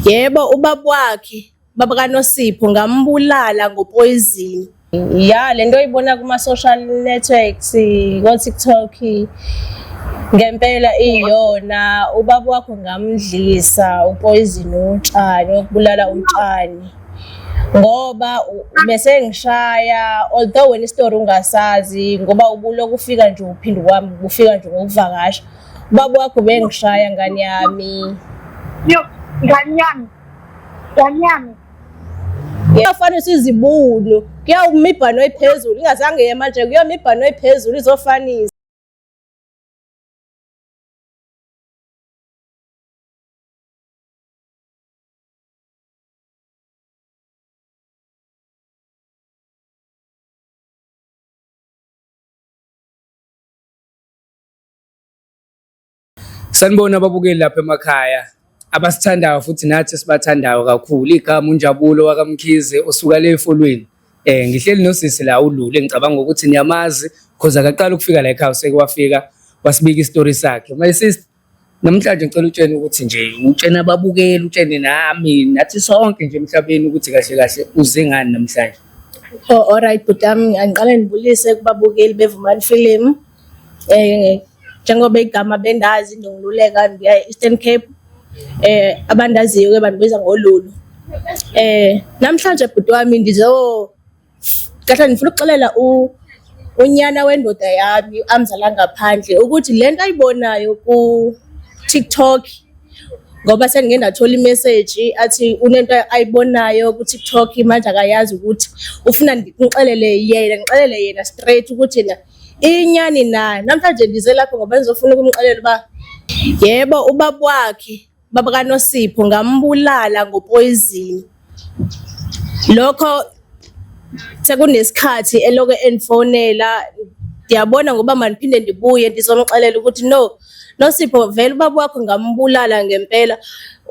Yebo, ubaba wakhe, ubaba kaNosipho ngambulala ngopoyizini. Ya, le nto oyibona kuma-social networks, ko-TikTok, ngempela iyona. Ubaba wakho ngamdlisa upoyizini wotshani, wokubulala utshani. Ngoba bese ngishaya, although wena isitori ungasazi ngoba ubulokhu ufika nje uphinde kwami, ufika nje ngokuvakasha. Ubaba wakho bengishaya ngane yami. Yo, ngane yami. Ngane yami. Kuyofanisa izibunu. Kuyawuma ibhanoyi phezulu, ingazange yema nje kuyoma ibhanoyi phezulu izofanisa. Sanibona ababukeli lapha emakhaya abasithandayo futhi nathi esibathandayo kakhulu. Igama uNjabulo wakaMkhize osuka le efolweni. Ngihleli nosisi la uLulu engicabanga ukuthi niyamazi because akaqala ukufika la ekhaya useke wafika wasibika isitori sakhe. My sister, namhlanje ngicela utshene ukuthi nje utshene ababukeli utshene nami nathi sonke nje emhlabeni ukuthi kahle kahle uze ngani namhlanje. Oh, alright bhuti wami, angiqale ngibulise kubabukeli beVumani Film. Njengoba igama bendazi ndingululeka ndiya e-Eastern Cape. Abandaziyo ke bandibiza ngoLulu. Namhlanje bhuti wami ndizo kahle ndifuna ukuxelela unyana wendoda yami amzala ngaphandle ukuthi le nto ayibonayo kuTikTok ngoba sengike ndathola imeseji athi unento ayibonayo kuTikTok manje akayazi ukuthi ufuna ngixelele yena ngixelele yena straight ukuthi yena inyani na. Namhlanje ndize lapho ngoba ngizofuna ukumxelela uba yebo ubaba wakhe, ubaba kaNosipho ngambulala ngopoyizini. Lokho sekunesikhathi elokhu endifonela, ndiyabona ngoba mandiphinde ndibuye ndizomxelela ukuthi no, Nosipho vele ubaba wakho ngambulala ngempela.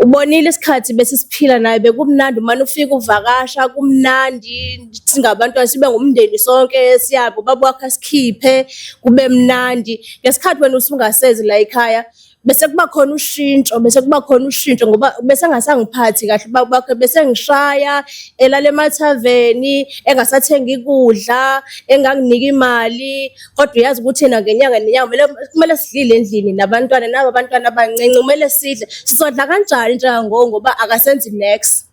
Ubonile isikhathi besisiphila naye bekumnandi umane ufika uvakasha kumnandi singabantwana sibe ngumndeni sonke siyabe ubaba wakho asikhiphe kube mnandi. Ngesikhathi wena usungasezi la ekhaya bese kuba khona ushintsho bese kuba khona ushintsho ngoba bese engasangiphathi kahle ubaba wakhe bese ngishaya elala emathaveni engasathengi kudla enganginiki imali kodwa uyazi ukuthi yena ngenyanga nenyanga kumele kumele sidlile endlini nabantwana nabo abantwana abancinci kumele sidle sizodla kanjani njengangoku ngoba akasenzi nex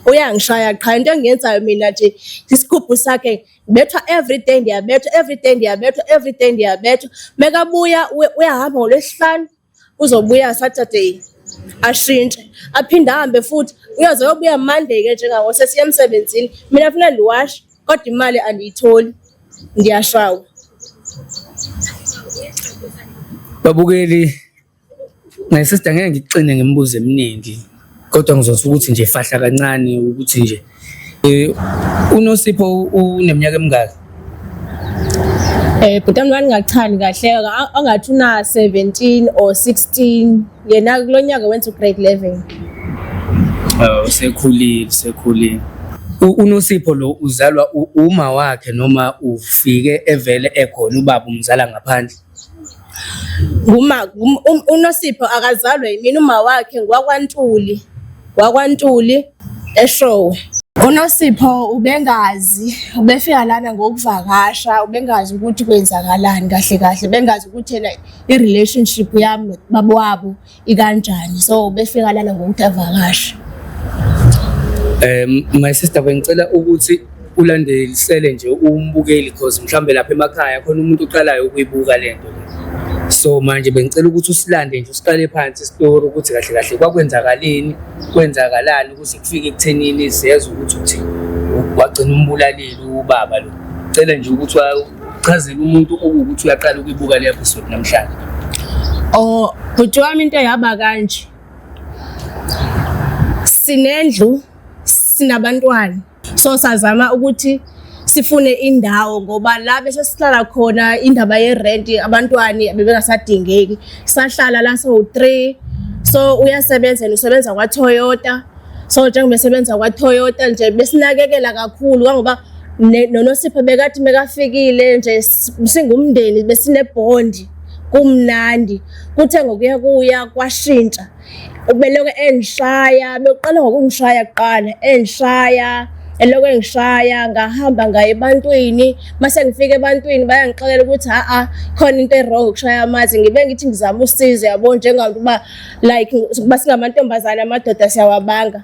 uyangishaya qha into engiyenzayo mina nje isigubhu sakhe ngibethwa everyday ndiyabethwa everyday ndiyabethwa everyday ndiyabethwa mekabuya uyahamba ngolwesihlanu uzobuya Saturday ashintshe aphinde ahambe futhi uyoze uyobuya Monday ke njengawo sesiya emsebenzini mina funa ndiwashe kodwa imali andiyitholi ngiyashawa. Babukeli, my sister ngeke ngikuxine ngemibuzo eminingi kodwa ngizothi ukuthi nje fahla kancane ukuthi nje uNosipho uneminyaka emingaki? Bhuti wami ngingachani kahle angathi una 17 or 16 yena kulo nyaka wenza u-grade 11. Oh, usekhulile, usekhulile. UNosipho lo uzalwa uma wakhe noma ufike evele ekhona ubaba umzala ngaphandle? Nguma uNosipho akazalwe yimina uma wakhe ngwakwaNtuli, wakwaNtuli eShowe. UNosipho ubengazi, ubefika lana ngokuvakasha, ubengazi ukuthi kwenzakalani kahle kahle, bengazi ukuthi yena i-relationship yami nobaba wabo ikanjani, so ubefika lana ngokuthi avakashe. My sister bengicela ukuthi ulandelisele nje umbukeli because mhlawumbe lapha emakhaya khona umuntu oqalayo ukuyibuka le nto le. So manje bengicela ukuthi usilande nje usiqale phansi isitori ukuthi kahle kahle kwakwenzakaleni, kwenzakalani kuze kufike ekuthenini siyezwa ukuthi uthi wagcina umbulalile ubaba lo. Cela nje ukuthi uchazele umuntu okuwukuthi uyaqala ukuyibuka le episode namhlanje. Oh, bhuti wami into yaba kanje. Sinendlu, sinabantwana. So sazama ukuthi sifune indawo ngoba la bese sihlala khona indaba yerent abantwana bebengasadingeki. Sahlala la so 3. So uyasebenza yena usebenza kwa-Toyota. So njengoba esebenza kwa-Toyota nje besinakekela kakhulu kangoba noNosipho bekathi mekafikile nje singumndeni besinebhondi. Kumnandi. Kuthe ngokuya kuya kwashintsha. Ubelokhu engishaya, bekuqala ngokungishaya kuqala, engishaya, elokhu engishaya, ngahamba ngaya ebantwini. Mase ngifika ebantwini bayangixolela ukuthi ha-a khona into e-wrong ukushaya amanzi. Ngibe ngithi ngizama usizo yabo njengabantu uba like uba singamantombazane amadoda siyawabanga.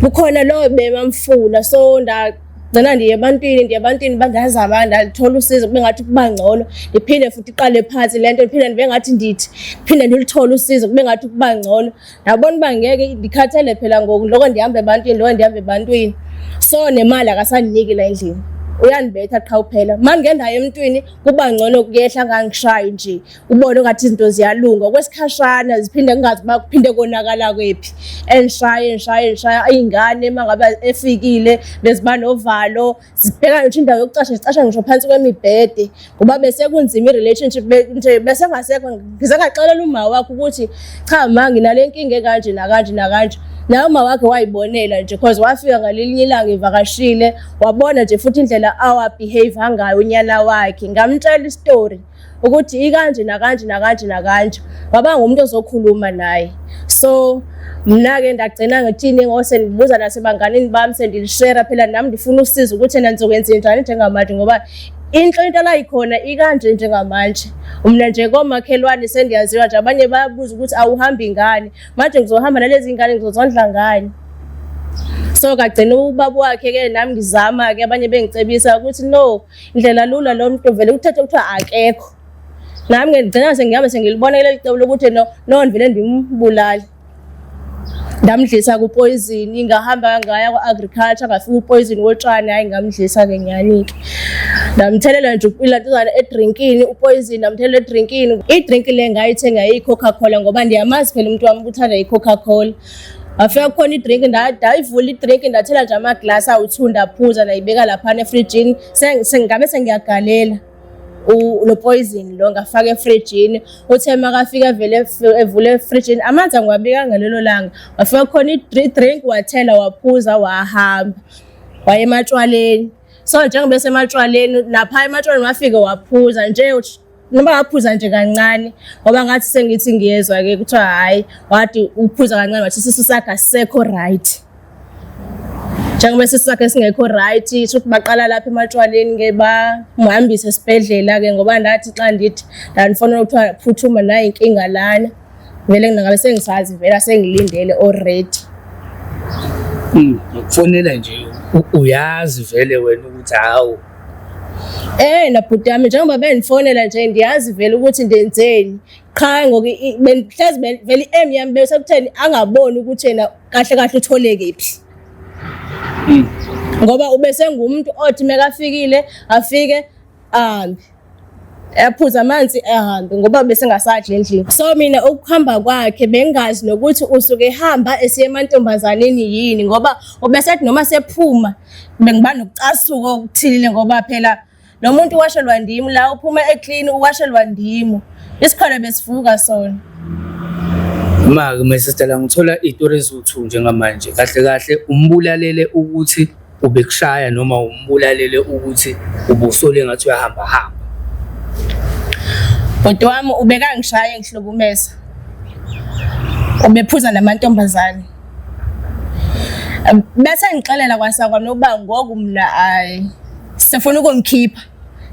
Kukhona lo bemamfuna so ndagcina ndiye ebantwini, ndiye ebantwini bandazama ndalithola usizo kube ngathi kuba ngcono. Ndiphinde futhi iqale phansi le nto, ndiphinde ndibe ngathi ndithi ndiphinde ndilithole usizo kube ngathi kuba ngcono. Ndabona uba ngeke ndikhathele phela ngoku, loko ndihamba ebantwini, loko ndihamba ebantwini. So nemali akasandiniki la endlini, uyandibetha qha kuphela. Uma ndike ndaya emntwini kuba ngcono kuyehla angangishayi nje, ubone ngathi izinto ziyalunga okwesikhashana, ziphinde kungazi uba kuphinde konakala kwephi. Endishaye, endishaye, endishaya. Iy'ngane uma ngabe efikile beziba novalo, zibheka ngisho indawo yokucasha, zicasha ngisho phansi kwemibhede ngoba bese kunzima i-relationship nje bese ngasekho. Ngize ngaxelela uma wakhe ukuthi cha ma nginale nkinga ekanje nakanje nakanje. Naye uma wakhe wayibonela nje cause wafika ngalelinye ilanga evakashile, wabona nje futhi indlela awa-behave ngayo unyana wakhe. Ngamtshela isitori ukuthi ikanje nakanje nakanje nakanje, waba ngumuntu ozokhuluma naye. So mna-ke ndagcina ngithini ngoba sendibuza nasebanganini bami, sendilishera phela nami ndifuna usizo ukuthi ena nizokwenza njani njengamanje ngoba into la ikhona ikanje njengamanje. Mina nje komakhelwane sendiyaziwa nje, abanye bayabuza ukuthi awuhambi ngani manje, ngizohamba nalezi ngane ngizozondla ngani? So kagcina ubaba wakhe-ke nami ngizama-ke, abanye bengicebisa ukuthi no, indlela lula lo muntu vele kuthethe kuthiwa akekho. Nami ngigcina sengihamba sengilibona leli cebo lokuthi no no ngivele ndimbulale. Ndamdlisa kupoison, ngahamba ngaya kwa-agriculture ngafika upoison wotshani, hhayi ngamdlisa-ke nyani-ke. Ndamthelela nje ilantuzana edrinkini, upoison ndamthelela edrinkini. Idrink le ngayithenga iyi-Coca-Cola ngoba ndiyamazi phela umuntu wami uthanda i-Coca-Cola. Wafika kukhona idrink, ndayivula idrink ndathela nje amaglasi awu-2 ndaphuza, ndayibeka laphana efrijini. Ngabe sengiyagalela lo poison lo, ngafaka efrijini. Uthe makafika vele evule efrijini, amanzi angiwabeka ngalelo langa. Wafika khona idrink wathela waphuza wahamba waya ematshwaleni. So njengoba esematshwaleni napha ematshwaleni wafike waphuza nje, noma waphuza nje kancane ngoba ngathi sengithi ngiyezwa-ke kuthiwa hhayi wathi uphuza kancane wathi isisu sakhe asisekho right. Njengoba isisu sakhe singekho right, shuthi baqala lapha ematshwaleni-ke bamhambise esibhedlela-ke ngoba ndathi xa ndithi ndandifonela kuthiwa phuthuma nayi inkinga lana, vele ngabe sengisazi vele sengilindele already. Ngikufonela nje uyazi vele wena ukuthi hawu. Na bhuti wami njengoba bengifonela nje ndiyazi vele ukuthi ndenzeni. Qha ngoku bengihlezi vele i-aim yami besekutheni angaboni ukuthi yena kahle kahle uthole kephi. Ngoba ubesengumuntu othi mekafikile afike ahambe, aphuze amanzi ahambe ngoba besengasadli endlini. So mina ukuhamba kwakhe bengazi nokuthi usuke ehamba esiya emantombazaneni yini ngoba ubesethi noma sephuma bengiba nokucasuka okuthile ngoba phela lo muntu uwashelwa ndimu la uphuma eclean uwashelwa ndimu, isikhwele besivuka sona. Ma-ke my sister la ngithola iy'tori eziwu-two njengamanje. Kahle kahle umbulalele ukuthi ubekushaya noma umbulalele ukuthi ubusole ngathi uyahamba hamba? Bhuti wami ubekangishaya engihlukumeza, ubephuza namantombazane. Bese ngixelela kwasakwana ukuba ngoku mna hayi sifuna ukungikhipha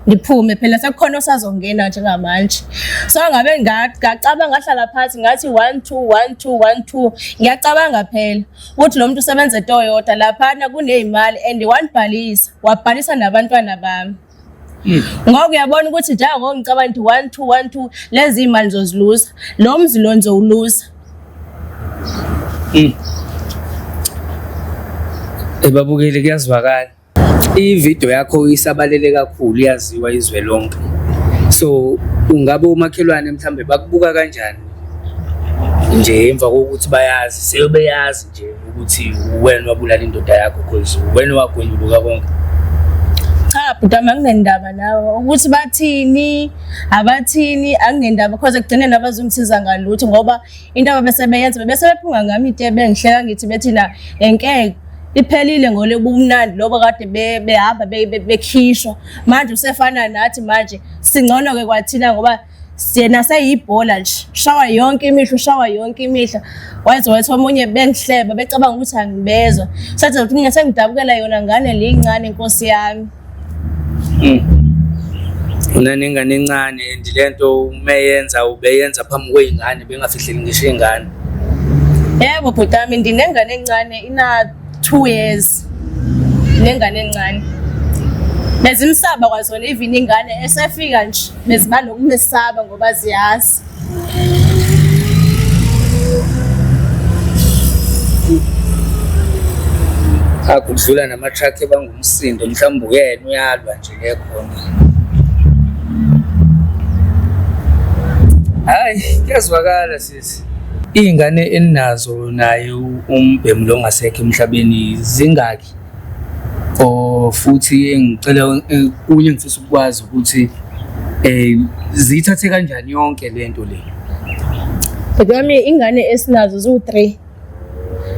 ndiphume phela sekukhona osazongena njengamanje. So ngabe ngacabanga ngahlala phansi ngathi 1 2 1 2 1 2, ngiyacabanga phela ukuthi lo muntu usebenza eToyota laphana kuney'mali and wanibhalisa, wabhalisa nabantwana bami. Ngoba uyabona ukuthi njengoba ngicabanga ukuthi 1 2 1 2 lezi iy'mali ngizoziluza, lo mzi lo ngizowuluza. Ebabukeli kuyazwakala. Ividiyo yakho isabalele kakhulu, iyaziwa izwe lonke. So ungabe umakhelwane mhlambe bakubuka kanjani nje emva kokuthi bayazi, sebeyazi nje ukuthi wena wabulala indoda yakho cause wena wagwenyuluka konke? Cha bhuti wami anginendaba nawe ukuthi bathini abathini, anginendaba cause ekugcineni abazongisiza ngalutho ngoba into ababese beyenza bebese bephunga ngami ite bengihleka ngithi bethi na enkeke iphelile ngole bumnandi lobo kade behamba bekhishwa, manje usefana nathi manje singcono-ke kwathina ngoba Yena seyibhola nje, ushawa yonke imihla, ushawa yonke imihla. Waze wathi omunye bengihleba becabanga ukuthi angibezwa. Sathi ukuthi mina sengidabukela yona ngane le incane nkosi yami. Unanengane encane and lento umeyenza ubeyenza phambi kwey'ngane bengafihleli ngisho iy'ngane. Yebo bhuti wami ndinengane encane ina 2 years. Nengane encane. Bezimsaba kwazona even ingane esefika nje beziba nokumesaba ngoba ziyazi. Akudlula nama-truck ebangumsindo mhlawumbe uyena uyalwa nje ke khona. Hayi, kuyazwakala sisi. Iy'ngane eninazo naye umbhemu lo ongasekho emhlabeni zingaki? Or futhi engicela kunye engifisa ukwazi ukuthi ziyithathe kanjani yonke lento le? Bhuti wami ingane esinazo ziwu-3.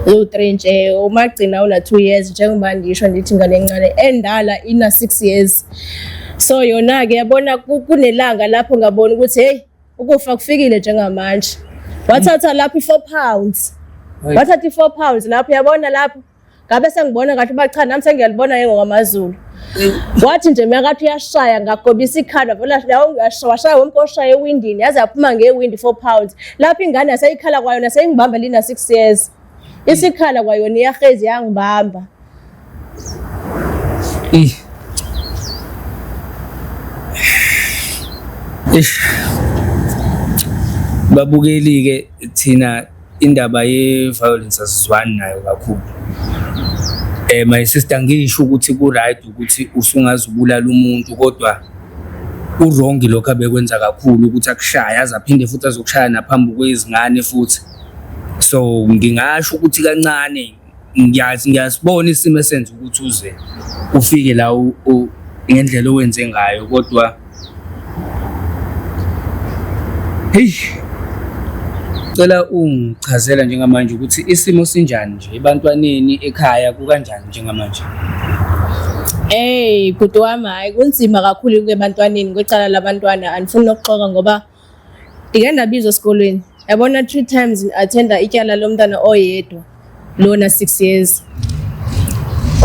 Ziwu-3 nje umagcina una 2 years njengoba ngisho ndithi ingane encane endala ina 6 years. So yona-ke yabona kunelanga lapho ngabona ukuthi hey ukufa kufikile njengamanje. Wathatha lapho i-4 pounds. Wathatha i-4 pounds lapho yabona lapho ngabe sengibona ngathi uba cha nami sengiyalibona ke ngokwamaZulu. Wathi nje makathi uyashaya ngagobisa ikhanda vele washaya wonke oshaya ewindini yaze yaphuma ngewindi 4 pounds. Lapho ingane yaseyikhala kwayona seyingibamba lina 6 years. Isikhala kwayona iyahezi yangibamba. Ih. Ish. Babukeli ke thina indaba ye-violence asizwani nayo kakhulu. My sister ngisho ukuthi ku-right ukuthi usungaze ubulale umuntu kodwa ku-wrong lokho abekwenza kakhulu ukuthi akushaye aze aphinde futhi azokushaya naphambi kwezingane futhi. So ngingasho ukuthi kancane ngiyasibona isimo esenza ukuthi uze ufike la ngendlela owenze ngayo kodwa hey, cela ungichazela njengamanje ukuthi isimo sinjani nje ebantwaneni ekhaya kukanjani njengamanje? Hey bhuti wami, hhayi kunzima kakhulu ebantwaneni kwecala labantwana, andifuni nokuxoka ngoba ndike ndabizwa esikolweni. Yabona 3 times attenda ityala lomntana oyedwa lona 6 years.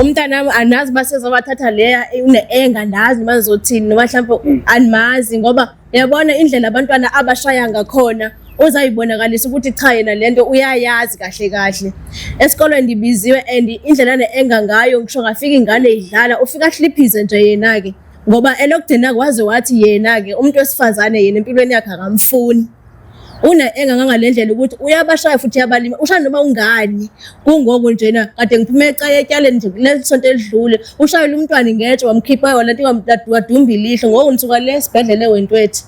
Umntana andazi uba sezobathatha leya une-enga, andazi noma ndizothini noma mhlawumbe andimazi ngoba yabona indlela abantwana abashaya ngakhona uzayibonakalisa ukuthi cha yena lento uyayazi kahle kahle. Esikolweni ndibiziwe and indlela ane-enga ngayo ngisho ngafika ingane idlala ufika ahliphize nje yena-ke ngoba elokugcina waze wathi yena-ke umuntu wesifazane yena empilweni yakhe akamfuni. Une-enga ngangale ndlela ukuthi uyabashaya futhi uyabalima, ushaya noma ungani. Kungoku njena kade ngiphume etyaleni nje kuleli sonto elidlule, ushayele umntwana ngetshe wamkhipha walanti wadumba ilihlo. Ngoku ngisuka le esibhedlela eWentworth.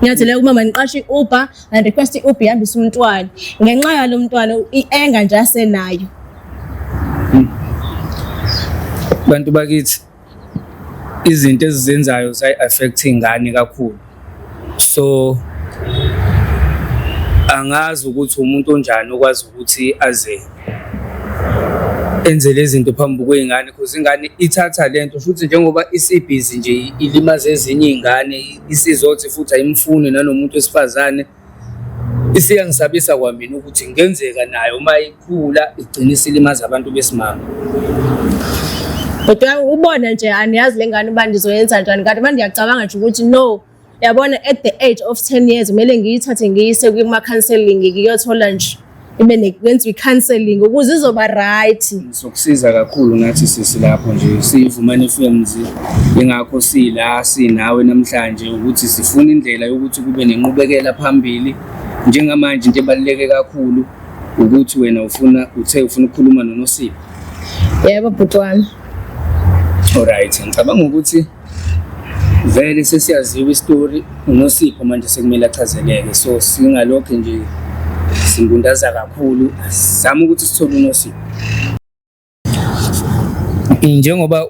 Ngiyathi kumama ngiqashe i-Uber and request i-Uber ihambise umntwana. Ngenxa yalo mntwana i-enga nje asenayo. Bantu bakithi izinto ezizenzayo zayi-affect iy'ngane kakhulu. So angazi ukuthi umuntu onjani okwazi ukuthi aze enze lezi zinto phambi kwey'ngane cause ingane ithatha lento futhi njengoba isibhizi nje ilimaza ezinye iy'ngane isizothi futhi ayimfuni nanomuntu wesifazane. Isiyangisabisa kwamina ukuthi kungenzeka nayo uma ikhula igcine isilimaza abantu besimame. Kodwa ubona nje andiyazi le ngane uba ndizoyenza njani kanti manje ndiyacabanga nje ukuthi no, yabona at the age of 10 years kumele ngiyithathe ngiyise kuma-counselling ngiyothola nje ibe kwenziwe i-counselling ukuze izoba right. Sokusiza kakhulu nathi sisi lapho nje siyiVumani Films, ingakho sila sinawe namhlanje ukuthi sifuna indlela yokuthi kube nenqubekela phambili. Njengamanje into ebaluleke kakhulu ukuthi wena ufuna uthe ufuna ukukhuluma noNosipho. Yebo bhuti wami. Alright, ngicabanga ukuthi vele sesiyaziwa isitori uNosipho manje sekumele achazeleke, so singalokho nje singundaza kakhulu, asizame ukuthi sithole uNosipho. Njengoba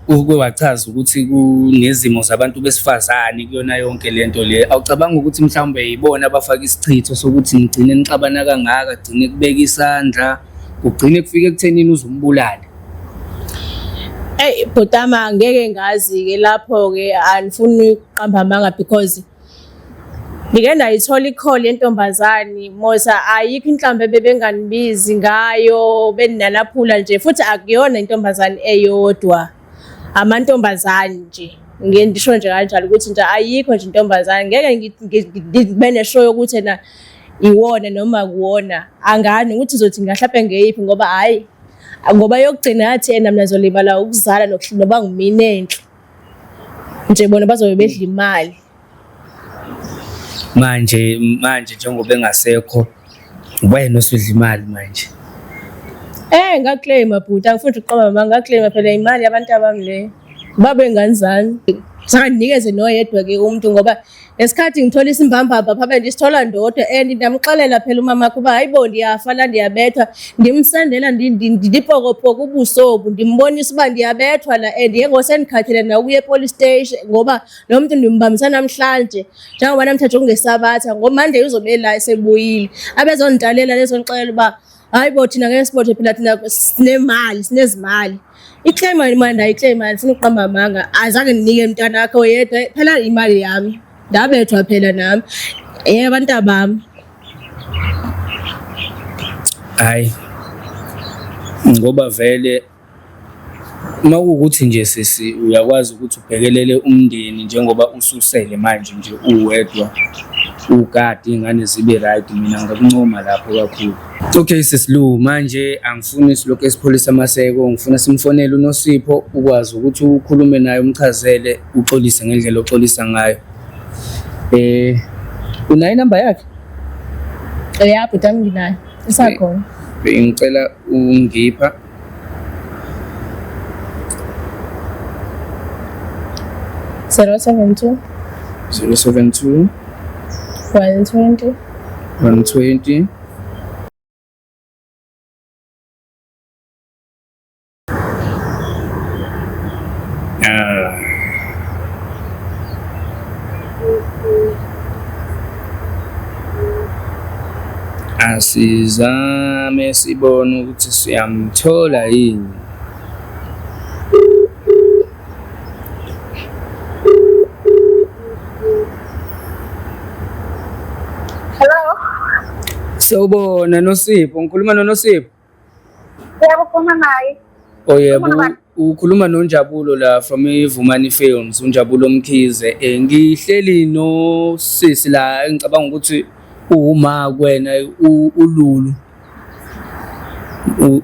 uke wachaza ukuthi kunezimo zabantu besifazane kuyona yonke lento le, awucabanga ukuthi mhlawumbe yibona abafaka isichitho sokuthi nigcine nixabana kangaka, gcine kubeka isandla, kugcine kufike ekuthenini uze umbulale? Eyi bhutama ngeke ngazi-ke lapho-ke andifuni ukuqamba amanga because Ngike ndayithola i-call yentombazane Mosa, ayikho inhlamba ebebenganibizi ngayo benginalaphula nje futhi akuyona intombazane eyodwa, amantombazane nje. Ngike ndisho nje kanjalo ukuthi nje ayikho nje intombazane, ngeke ngibe nesho yokuthi ena iwona noma akuwona. Angani ukuthi ngizothi mhlampe ngeyiphi ngoba hhayi ngoba yokugcina yathi ena mina ngizolibala ukuzala noba ngumina enhle nje bona bazobe bedla imali. Manje manje njengoba engasekho wena osudla imali manje. Eh ngaclaima bhuti angifuni ukuqamba mama ngaclaima phela imali yabantu abami le. Babe ngani zami. Sanginikeze noyedwa ke umuntu ngoba ngesikhathi ngithola isimbambamba pha bendisithola ndodwa and ndamxelela phela umama wakhe uba hayibo ndiyafa la ndiyabethwa ndimsendela ndipokopoko ubuso obu ndimbonisa uba ndiyabethwa la and ke ngosendikhathele nakuye epolice station ngoba lo muntu ndimbambisa namhlanje njengoba namhlanje kungesabatha ngoMonday uzobe la esebuyile abezondidalela lezonixelela uba hayi bo thina ngeke sibothe phela thina sinemali sinezimali iclaim imali ndayiclaim andifuna ukuqamba amanga azange ndinike mntwana wakhe oyedwa phela imali yami ndabethwa phela nami eyabantu bami. Hayi ngoba vele uma kuwukuthi nje sisi uyakwazi ukuthi ubhekelele umndeni njengoba ususele manje nje uwedwa ugade iy'ngane zibe right, mina ngingakuncoma lapho kakhulu. Okay sisi Lu, manje angifuni silokhu esipholisa amaseko, ngifuna simfonele uNosipho ukwazi ukuthi ukhulume naye umchazele uxolise ngendlela oxolisa ngayo. Unayo inamba yakhe? Ya bhuti wami nginayo, isakhona. Ngicela ungipha. 072 072 120 120 Ah. Asizame sibone ukuthi siyamthola yini. Hello. Sawubona Nosipho, ngikhuluma noNosipho. Yebo, ukhuluma naye. Oh yebo, ukhuluma noNjabulo la from iVumani Films, uNjabulo Mkhize. Eh ngihleli nosisi la engicabanga ukuthi uwuma kuwena uLulu.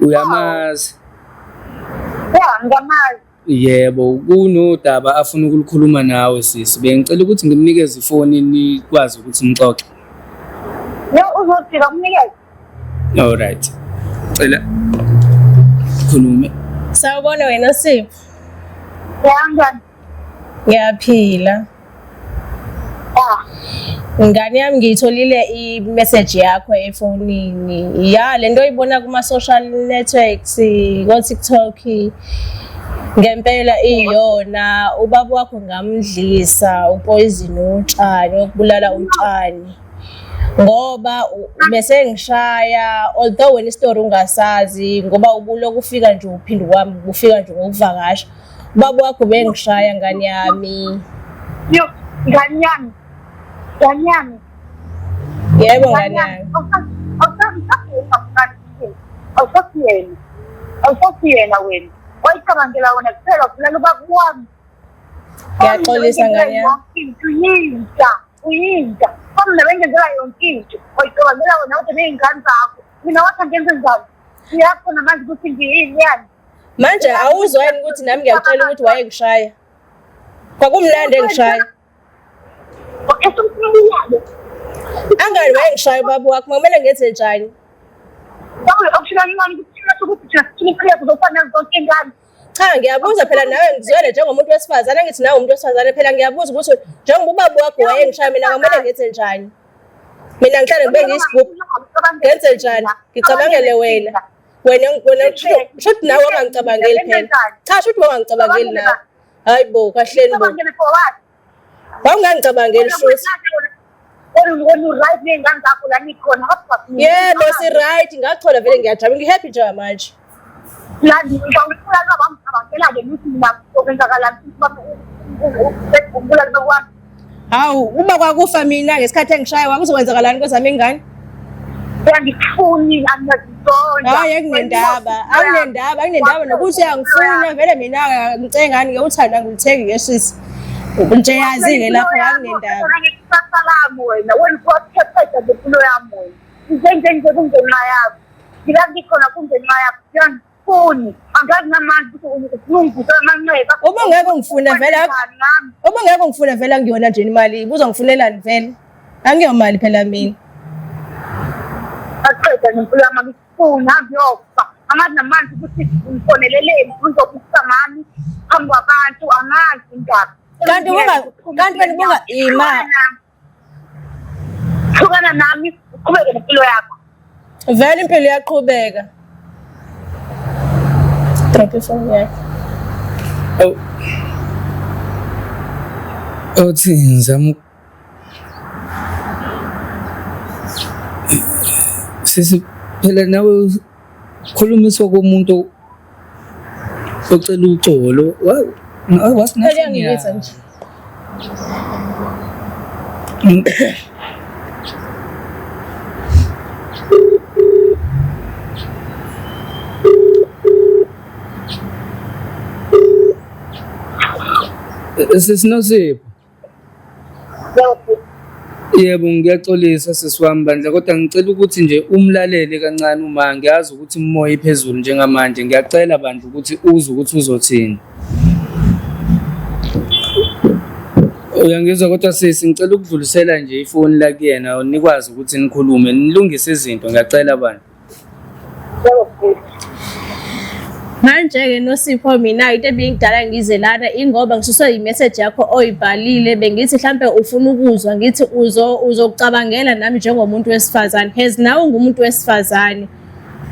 Uyamazi? Ya, ngiyamazi. Yebo, kunodaba afuna ukulukhuluma nawe sisi. Bengicela ukuthi ngimnikeze ifoni nikwazi ukuthi nixoxe. Yo, uzofika umnikeze. All right. Cela khulume. Sawubona wena Sipho. Ya, njani? Ngiyaphila. Ah, Ngane yami ngiyitholile i-message yakho efonini. Ya lento oyibona kuma-social networks, ko-TikTok ngempela iyona ubaba wakho ngamdlisa upoison utshani okubulala utshani. Ngoba bese ngishaya although wena isitori ungasazi ngoba ubulokhu ufika nje uphinde kwami ufika nje ngokuvakasha. Ubaba wakho bengishaya ngane yami. Yo, ngane yami. Ngane yami. Yebo ngane yami. Awusasiyena. Awusasiyena wena. Wayicabangela wena kuphela ubulala ubaba wami. Ngiyaxolisa ngane yami. Uyinja, uyinja. Mina bengenzela yonke into. Wayicabangela wena kodwa ney'ngane zakho. Mina wathi angenze njani? Uyakhona manje ukuthi ngiyini yani? Manje awuzwa yini ukuthi nami ngiyakutshela ukuthi wayengishaya? Kwakumnandi engishaya. Angani wayengishaya ubaba wakho, kumele ngenze njani? Cha ngiyabuza phela nawe ngizwele njengomuntu wesifazane angithi nawe umuntu wesifazane phela ngiyabuza ukuthi njengoba ubaba wakho wayengishaya mina kwamele ngenze njani? Mina ngihlale ngibe ngiyisigubhu ngenze njani? Ngicabangele wena. Wena wena shuthi nawe wangicabangeli phela. Cha shuthi wangicabangeli nawe. Hayi bo kahleni bo. Wawungangicabangeli shuthi. Yebo si right ngachola vele ngiyajabula ngihappy njengamanje. Hawu, uma kwakufa mina ngesikhathi engishaya kwakuzokwenzakalani kwezami ingane? Uyangifuni angiyazizonda. Hayi akunendaba, akunendaba, akunendaba nokuthi uyangifuna vele mina ngicengani ke uthando angiluthengi ke sisi. Nje yazi-ke lapho akunendaba. Ngekusasa lami wena, wena uphephetha ngempilo yami wena. Nje nje nje kungenxa yakho. Ngila ngikhona kungenxa yakho. Uyangifuni. Angazi namanje ukuthi ufuna ungivusela amanxeba. Uma ungeke ungifune vele Ngami. uma ungeke ungifune vele angiyona nje imali, ubuzongifunelani vele? Angiyomali phela mina. Aqeda ngempilo yami angikufuni hambe uyofa. Angazi namanje ukuthi ngifoneleleni uzobukisa ngami phambi kwabantu angazi indaba. Kanti kanti wena ima. Hlukana nami uqhubeke nempilo yakho. Vele impilo iyaqhubeka. Drop ifoni yakhe. Awu. Othi ngizama sisi phela nawe khulumiswa komuntu ocela uxolo Phela iyangilwisa nje. Sisi Nosipho. Yebo, ngiyaxolisa sisi wami bandla, kodwa ngicela ukuthi nje umlalele kancane uma ngiyazi ukuthi umoya iphezulu njengamanje. Ngiyacela bandla ukuthi uze ukuthi uzothini. Uyangizwa kodwa sisi, ngicela ukudlulisela nje ifoni la kuyena nikwazi ukuthi nikhulume nilungise izinto, ngiyacela bandla. Manje-ke Nosipho mina into ebingidala ngize lana ingoba ngisuswe i-message yakho oyibhalile bengithi mhlampe ufuna ukuzwa ngithi uzokucabangela nami njengomuntu wesifazane has nawe ungumuntu wesifazane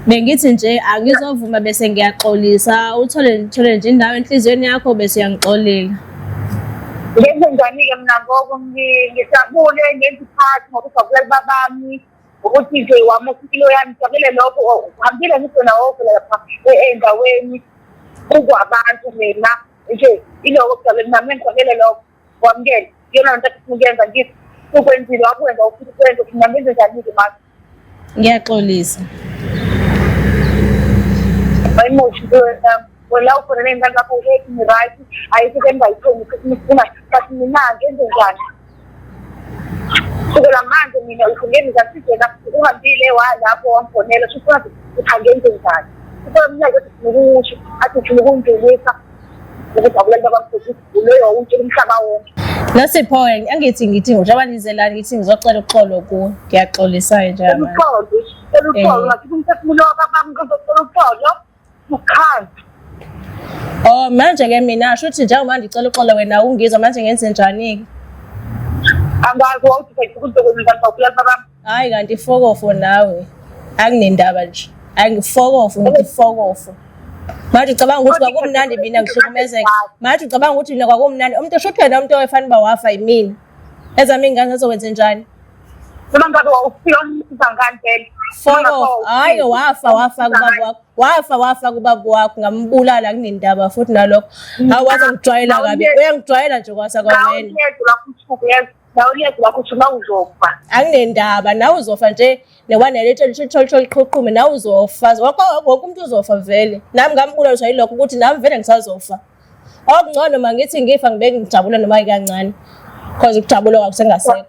bengithi nje angizovuma bese ngiyaxolisa uthole ngithole nje indawo enhliziyweni yakho bese uyangixolela. Ngenze njani-ke mina ngoku ngijabule ngenza iphathi ngokujabulela ubabami ukuthi nje wamosha impilo yami ngijabulele lokho uhambile ngisho nawo phela lapha endaweni kukwabantu mina nje iloko kujabule nami ngijabulele lokho wamukele iyona nto esifuna ukuyenza ngithi ukwenzile wakwenza ufuna ukwenza mina ngenze njani-ke manje. Ngiyaxolisa. Bayimoshi wena ukhona ney'ngane zakho u-happy ni-right ayikho into engingayithongi ukuthi but mina ngenze njani kusukela manje mina uthi ngenze njani sijena uhambile walapho wangifonela sho ukuthi ukuthi angenze njani kukhona umnyaka ethi ufuna ukusho athi ufuna ukungidlulisa ukuthi akulaleli babamkhulu uloyo utshela umhlaba wonke. Nosipho-ke angithi ngithi njengoba nize la ngithi ngizocela uxolo kuwe ngiyaxolisa-ke njengamanje. Uxolo, uxolo, ngathi umphefumulo wakababa ngizocela uxolo. Ukhala. Oh manje ke mina shuthi njengoba ngicela uxolo wena ungizwa manje ngenze njani-ke? Angazi wawuthi ukuthi uzokwenza njani baba. Hayi kanti ifokofo nawe anginendaba nje. Angifokofo ngithi fokofo. Manje ucabanga ukuthi kwakumnandi mina ngihlukumezeka. Manje ucabanga ukuthi mina kwakumnandi. Umuntu osho phela umuntu owayefanele uba wafa yimina. Ezami iy'ngane zazokwenze njani? Noma ngabe wawufika umsiza ngani vele? Fokofo. Hhayi wafa wafa kubaba wakho. Wafa wafa kubaba wakho ngambulala kunendaba futhi nalokho. Hawu waze ngijwayela kabi. Uyangijwayela nje kwasa kwawena. Nawuyezwa lapho usuku yezwa. Nawuyezwa lapho usuku uzofa. Anginendaba nawe uzofa nje newanele itshe liqhuqhume nawe uzofa. Wonke wonke umuntu uzofa vele. Nami ngambulaliswa yilokho ukuthi nami vele ngisazofa. Okungcono mangithi ngifa ngibeke ngijabule noma ikancane. Because ukujabula kwakusengasekho.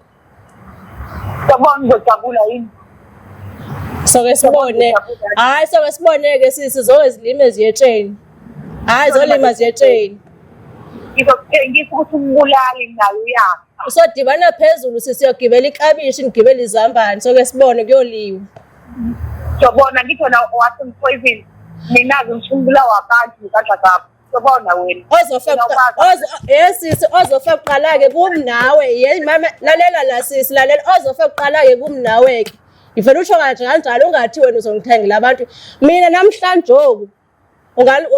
Yabona uzojabula yini? Soke sibone. Hayi soke sibone ke sisi zoke zilime ziyetsheni. Hayi zolima ziyetsheni. Ngizokutshengisa ukuthi umbulali naye uyafa. Usodibana phezulu sisi yogibela iklabishi nigibele izambane soke sibone kuyoliwa. Sobona ngithi wena wathi poison mina-ke ngifuna ukubulawa abantu ngezandla zakho. Sobona wena. Ozofa ozo yes sisi ozofa kuqala-ke kumnawe ye mama lalela la sisi lalela ozofa kuqala-ke kumnawe-ke. Ngivele usho kanje kanjalo ungathi wena uzongithengela abantu. Mina namhlanje oku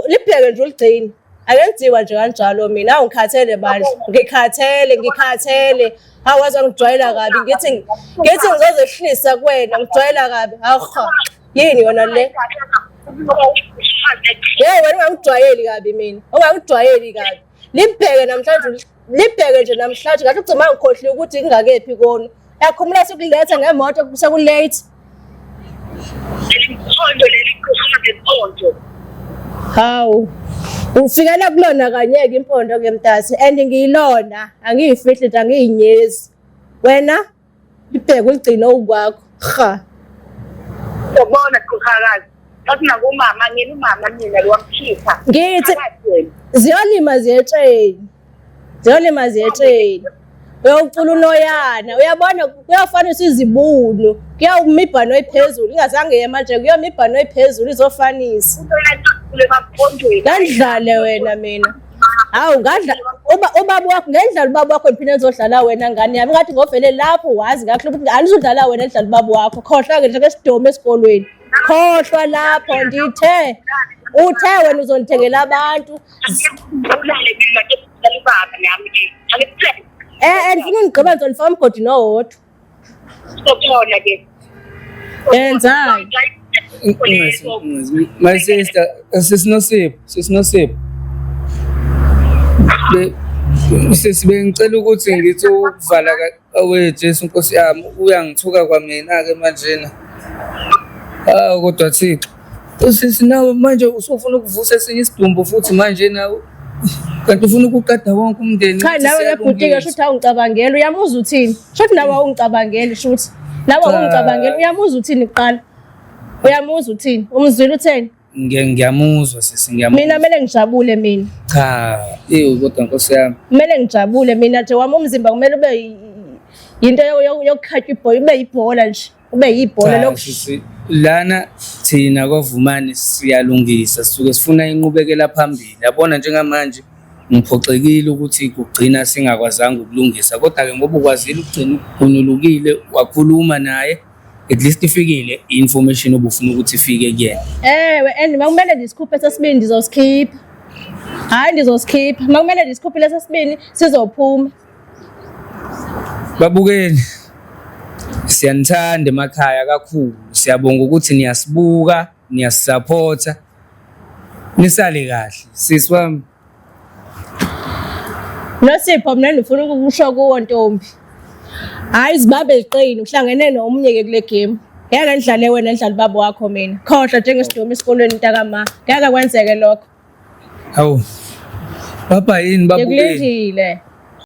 libheke nje uligcine. Akenziwa nje kanjalo mina awungikhathele bandla. Ngikhathele ngikhathele. Hawu waze wangijwayela kabi ngithi ngithi ngizozehlisa kuwena ngijwayela kabi. Hawu yini yona le? Hey wena ungangijwayeli kabi mina. Ungangijwayeli kabi. Libheke namhlanje Libheke nje namhlanje ngathi ugcima ngikhohliwe ukuthi ngingakephi kona. Yakhumula sikuletha ngemoto sekulate. Leli leli kuhamba ngesonto. Hawu. Ufikela kulona kanye-ke impondo ke mntasi and ngiyilona angiyifihli nje angiyinyezi. Wena libheke uligcine okwakho. Ha. Ubona qhakazi. Ngathi nakumama ngena umama mina lo wamkhipha. Ngithi ziyolima ziyetsheni. Ziyolima ziyetsheni. Uyocula unoyana uyabona kuyafanisa izibunu kuyawuma ibhano ephezulu ingazange yema nje kuyoma ibhano ephezulu izofanisa. Ngandlale wena mina. Hawu ngadla uba ubaba wakho ngendlela ubaba wakho ngiphinde ngizodlala wena ngane yami ngathi ngovele lapho wazi kahle ukuthi anizodlala wena ndidlala ubaba wakho khohlwa ke nje sidomi esikolweni khohlwa lapho ndithe uthe wena uzondithengela abantu eh eh ndifuna undigqiba ndizondifaka umgodi nowodwa Sokhona ke. Yenzani? My sister, sisinosipho, sisinosipho. Sisi bengicela ukuthi ngithi ukuvala awe Jesu Nkosi yami uyangithuka kwamina ke manjena. Ah kodwa Thixo. Usisi nawe manje usufuna ukuvusa esinye isidumbu futhi manje nawe kanti ufuna ukuqeda wonke umndeni. Cha nawe ke bhuti ke shuthi awungicabangeli uyamuzwa uthini? Shuthi nawe awungicabangeli shuthi. Nawe awungicabangeli uyamuzwa uthini kuqala? Uyamuzwa uthini? Umzwile utheni? Ngiyamuzwa sisi ngiyamuzwa. Mina kumele ngijabule mina. Cha, ewu kodwa Nkosi yami. Kumele ngijabule mina nje wami umzimba kumele ube yinto yokukhatywa ibhola, ube yibhola nje. Ube yibhola Cha, sisi, lana thina kwaVumani siyalungisa sisuke sifuna inqubekela phambili yabona njengamanje ngiphoxekile ukuthi kugcina singakwazanga ukulungisa kodwa-ke ngoba ukwazile ukugcina ugunulukile wakhuluma naye at least ifikile i-information obufuna ukuthi ifike kuyena. Ewe and makumele ndisikhuphe sesibini ndizosikhipha. Hhayi ndizosikhipha. Makumele ndisikhuphe lesesibini sizophuma. Babukeli siyanithanda emakhaya kakhulu. Siyabonga ukuthi niyasibuka, niyasisapotha. Nisale kahle sisi wami. Nosipho mina ndifuna ukukusho kuwo ntombi. Hayi zibambe ziqine uhlangene nomunye ke kule game. Ngeke ngidlale wena ngidlale ubaba wakho mina. Khohlwa njengesidomi esikolweni mntakama. Ngeke kwenzeke lokho. Hawu. Baba yini babukeli? Ngikulindile.